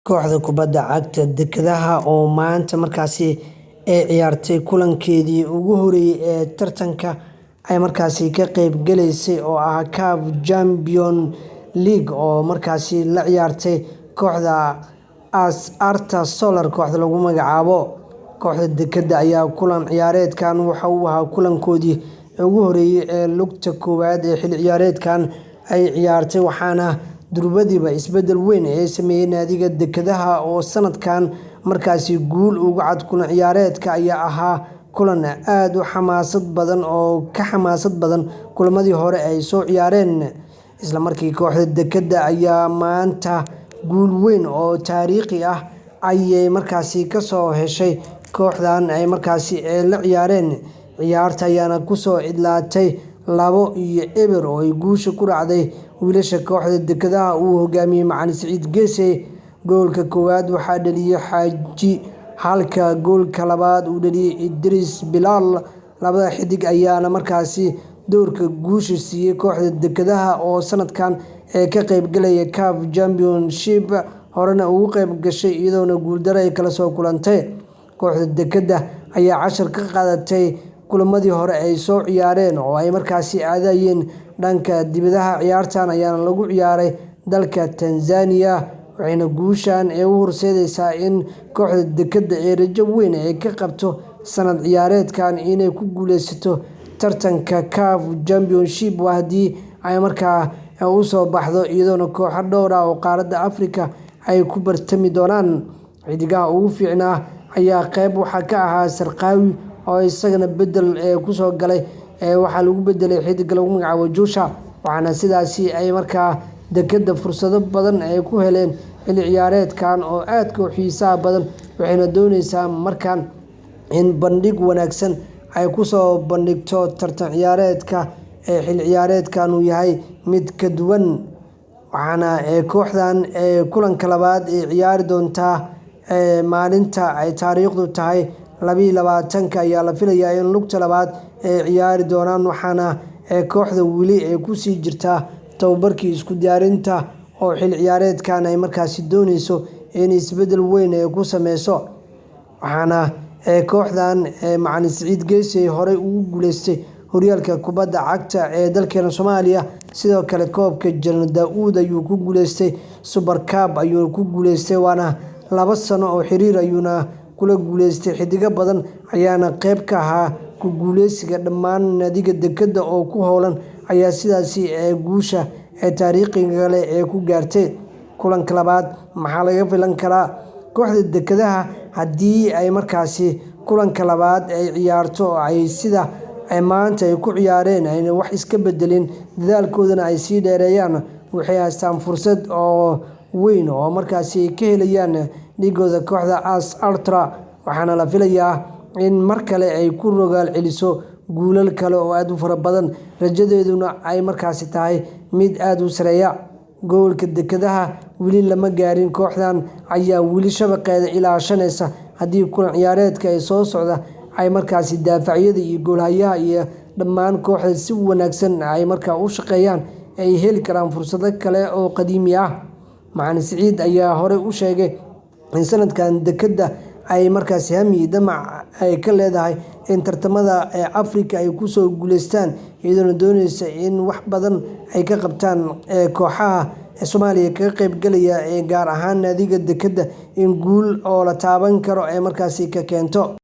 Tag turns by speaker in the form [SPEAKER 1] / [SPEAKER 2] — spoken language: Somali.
[SPEAKER 1] Kooxda kubadda cagta Dekedaha oo maanta markaasi ay ciyaartay kulankeedii ugu horeeyay ee tartanka ay markaasi ka qeyb galeysay oo ah CAF Champion League oo markaasi la ciyaartay kooxda AS Arta Solar kooxda lagu magacaabo. Kooxda Dekeda ayaa kulan ciyaareedkan waxa uu ahaa kulankoodii ugu horeeyay ee lugta koowaad ee xilli ciyaareedkan ay ciyaartay, waxaana durbadiiba isbedel weyn ay sameeyay naadiga Dekedaha oo sanadkan markaasi guul uga cad. Kulan ciyaareedka ayaa ahaa kulan aad u xamaasad badan oo ka xamaasad badan kulamadii hore ay soo ciyaareen. Isla markii kooxda Dekeda ayaa maanta guul weyn oo taariikhi ah ayay markaasi kasoo heshay kooxdan ay markaasi la ciyaareen. Ciyaarta ayaana kusoo idlaatay 2-0 oo ay guusha ku raacday wiilasha kooxda Dekedaha uu hogaamiyey Macalin Siciid Geese. Goolka koowaad waxaa dhaliyay Xaaji, halka goolka labaad uu dhaliyay Idris Bilaal. Labada xidig ayaana markaasi doorka guusha siiyey kooxda Dekedaha oo sanadkan ee ka qeybgalaya CAF Championship horena ugu qeyb gashay, iyadoona guuldaro ay kala soo kulantay. Kooxda Dekeda ayaa cashar ka qaadatay kulamadii hore ay soo ciyaareen oo ay markaasi aadayeen dhanka dibadaha. Ciyaartan ayaana lagu ciyaaray dalka Tanzania, waxayna guushan ee u horseedaysaa in kooxda Dekeda ee rajo weyn ay ka qabto sanad ciyaareedkan inay ku guuleysato tartanka CAF Championship haddii ay markaa u soo baxdo, iyadoona kooxo dhowr ah oo qaaradda Afrika ay ku bartami doonaan. Xidigaha ugu fiicnaa ayaa qeyb waxaa ka ahaa Sarqaawi oo isagana bedel kusoo galay, waxaa lagu bedelay xidiga lagu magacaabo Joshua, waxaana sidaasi ay markaa Dekeda fursado badan ay ku heleen xilli ciyaareedkan oo aadka u xiisaha badan. Waxayna dooneysaa markaan in bandhig wanaagsan ay kusoo bandhigto tartan ciyaareedka ee xilli ciyaareedkan uu yahay mid ka duwan, waxaana kooxdan kulanka labaad ay ciyaari doontaa maalinta ay taariikhdu tahay 22-ka ayaa la filayaa in lugta labaad ay ciyaari doonaan, waxaana kooxda weli ay kusii jirtaa tababarkii isku diyaarinta oo xilli ciyaareedkan ay markaasi dooneyso in isbedel weyn ay ku sameyso. Waxaana kooxdan Macalin Siciid Geese horey ugu guuleystay horyaalka kubadda cagta ee dalkeena Soomaaliya, sidoo kale koobka Janar Daa'uud ayuu ku guuleystay, Super Cup ayuu ku guuleystay, waana 2 sano oo xiriir ayuuna kula guuleystay. Xidigo badan ayaana qeyb ka ahaa ku guuleysiga dhammaan naadiga Dekeda oo ku howlan ayaa sidaasi guusha ee taariikhiga leh ee ku gaartay. Kulanka labaad maxaa laga filan karaa kooxda Dekedaha haddii ay markaasi kulanka labaad ay ciyaarto oo ay sida maanta ay ku ciyaareen ayna wax iska bedelin, dadaalkoodana ay sii dheereeyaan? Waxay haystaan fursad oo weyn oo markaasi ay ka helayaan dhigooda kooxda AS Ultra, waxaana la filayaa in mar kale ay ku rogaal celiso guulal kale oo aad u fara badan, rajadeeduna ay markaasi tahay mid aad u sareeya. Goolka Dekedaha weli lama gaarin, kooxdan ayaa weli shabaqeeda ilaashanaysa. Haddii kulan ciyaareedka ee soo socda ay markaasi daafacyada iyo goolhayaha iyo dhammaan kooxda si wanaagsan ay markaa u shaqeeyaan, ay heli karaan fursado kale oo qadiimi ah. Macalin Siciid ayaa horey u sheegay in sanadkan Dekeda ay markaasi hami damac ay ka leedahay in tartamada ee Afrika ay kusoo guuleystaan, iyadoona dooneysa in wax badan ay ka qabtaan kooxaha Soomaaliya kaga qeybgalaya ee gaar ahaan naadiga Dekeda in guul oo la taaban karo ay markaasi ka keento.